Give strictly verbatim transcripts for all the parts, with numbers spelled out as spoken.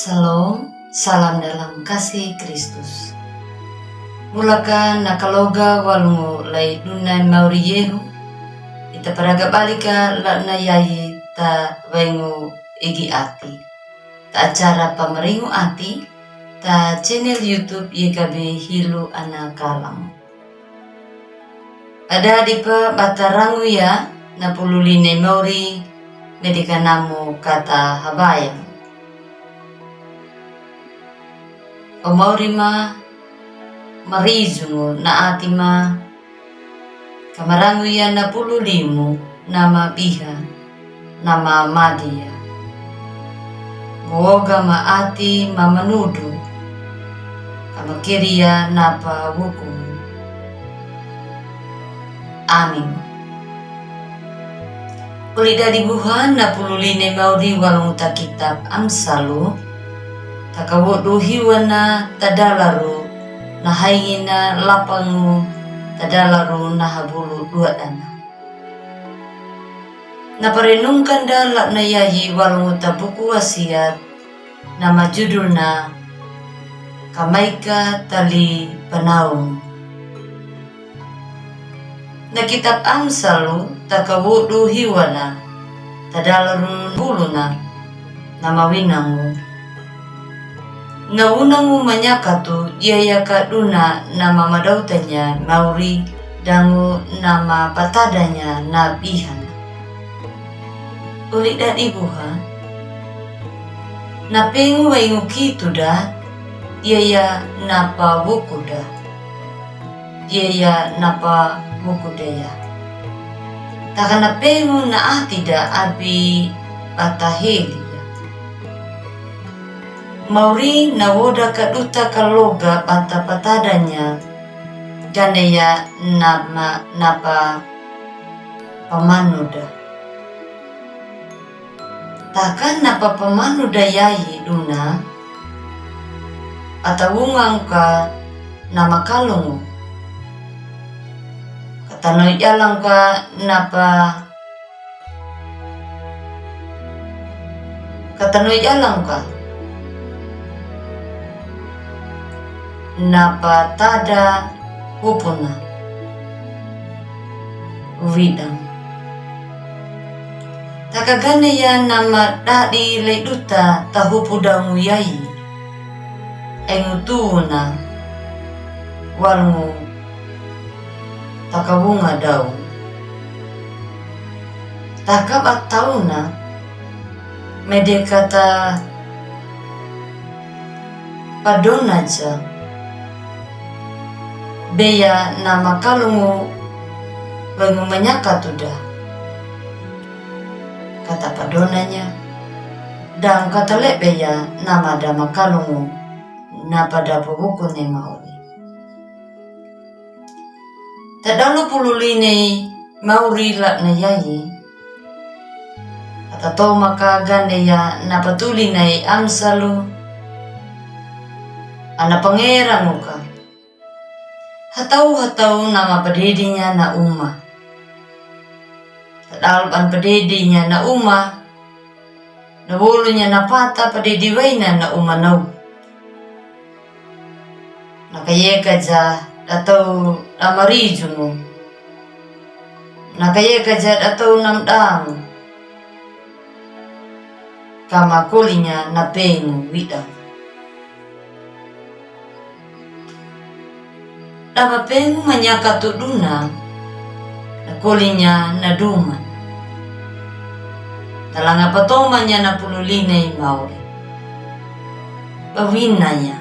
Shalom, salam dalam kasih Kristus. Bulaka na kaloga, walongo lay duna mauri yehu, ita paraga balika la'na yayi ta wayngo egi ati. Ta acara pamaringu ati, ta channel YouTube Y K B Hilo Ana Kalang. Ada dipa bata rangu ya na pulu line mauri, medika namo kata habaya. O mauri ma, marijungu na ati ma, ka marangu ya na pulu limu na mabiha, na mamadi ya. Buoga ma ati ma manudu, ka makeri ya napa wukumu. Amin. Oli dadi buha na pulu line mauri walongo ta kitab Amsalu, ta kawodu hiwana tadalaru na haingina lapangu tadalaru na habulu dua dana. Na parenungkan da la'na yayi walongo ta buku wasiat, na majudulna Kamaika Tali Panaun. Na kitab Amsalu ta kawodu hiwana tadalaru buluna, na mawinangu. Na wunangu manyakatu yaya ka duna na mamadautanya mauri, dangu na mapatadanya na bihana. Oli dadi buha, na pengu waingu kitu da, yaya napa wuku da. Yaya napa wuku da ya. Taka na pengu na ati da abi bata heli ya. Mauri na woda ka duta kaloga bata patadanya, gane ya nama napa pamanu da. Taka napa pamanu da yayi duna, atawunga ngka na makalungu. Katano yala ngka napa, katano yala ngka napa tada hupuna. Widang. Taka gane ya nama dadi lay duta ta hupu daungu yayi. Engu tuuna walongo taka wunga daungu. Taka batauna mede kata padona ja. Beya nama kalungu waingu manyakatu da. Kata padonanya. Dang kata le'be ya nama da makalungu napa da pawukune mauri. Tadalo pulu line mauri la'na yayi. Atatoma ka gane ya napa tuli nai Amsalu. Ana pangerangu ka. Hatau-hatau nama padedinya na uma. Tadalo ban padedinya na uma. Na wolunya na pata padedi waina na uma nau. Na kayeka ja datau na marijungu. Na kayeka ja datau na mdamu. Kama kolinya na pengu wida. Dama pengu manyakatu duna, na kolinya na duma. Talanga patomanya na pulu line i mauri. Bawinaya.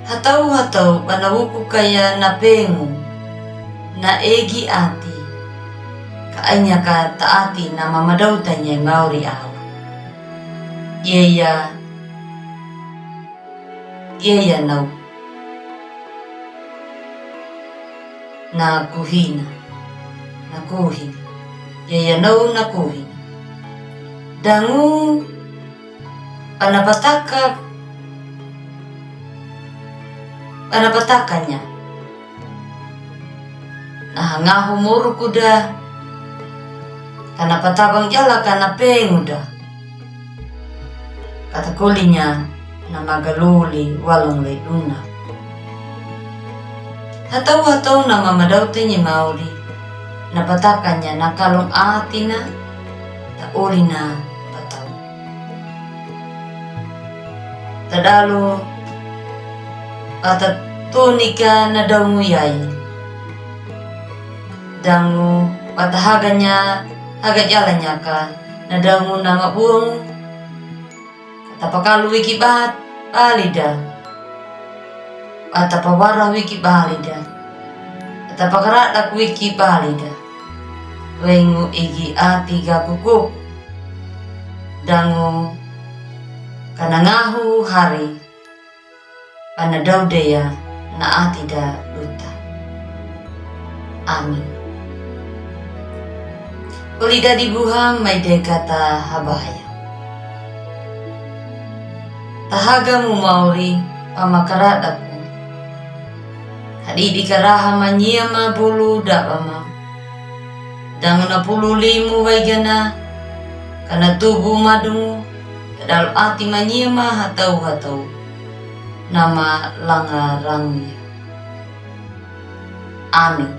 Hatau-hatau bana wuku kaya na pengu, na egi ati. Ka anya ka taati na mamadautanya i mauri awa. Yeya. Yeya nau. Na kuhina. Na kuhina. Yeya nau na kuhina. Dangu bana pataka. Bana patakanya. Na hangahu moruku da. Kana patabang jala kana pengu da. Katakolinya na magaloli walong le duna. Hatau-hatau na mamadaote ni mauri, na patakanya na kalong atina, ta oli na patau. Tadalo, patatonika na daungu yai. Dangu, patahaganya, haga jalanyaka, na daungu na mabuongu. Atapakalu wiki bat, balida. Atapawara wiki balida. Atapakaradak wiki balida. Wengu igi ati ga kukuk. Dangu kanangahu hari. Pana daudeya na ati da duta. Amin. Oli dadi buha mai de kata habahaya. Tahaga mu mauri pamakaradaku. Hadidi karaha manyia ma bulu daba ma. Dangu na pulu limu waigana, kana tubu madungu, tadalo ati manyia ma hatau-hatau. Nama langa ranguya. Amin.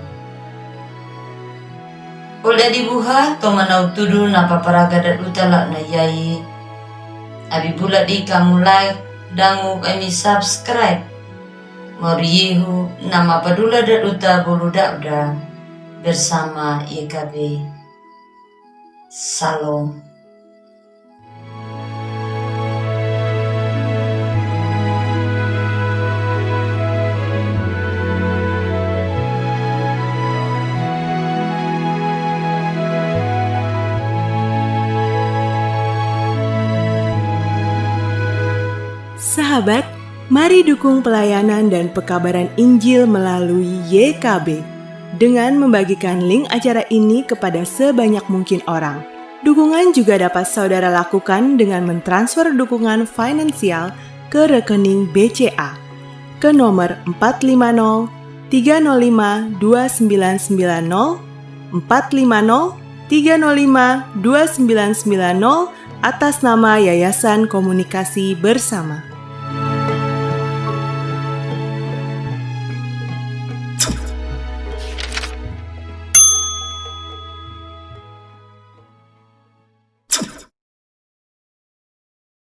Oli dadi buha, to mana utudu na paparaga da duta la na yai. Abi bula di kamu like, dangu ami subscribe. Mauri Yehu na mapadula da duta bulu dauda bersama Y K B. Salom. Sahabat, mari dukung pelayanan dan pekabaran Injil melalui Y K B dengan membagikan link acara ini kepada sebanyak mungkin orang. Dukungan juga dapat saudara lakukan dengan mentransfer dukungan finansial ke rekening B C A ke nomor empat lima nol tiga nol lima dua sembilan sembilan nol, empat lima nol tiga nol lima dua sembilan sembilan nol, atas nama Yayasan Komunikasi Bersama.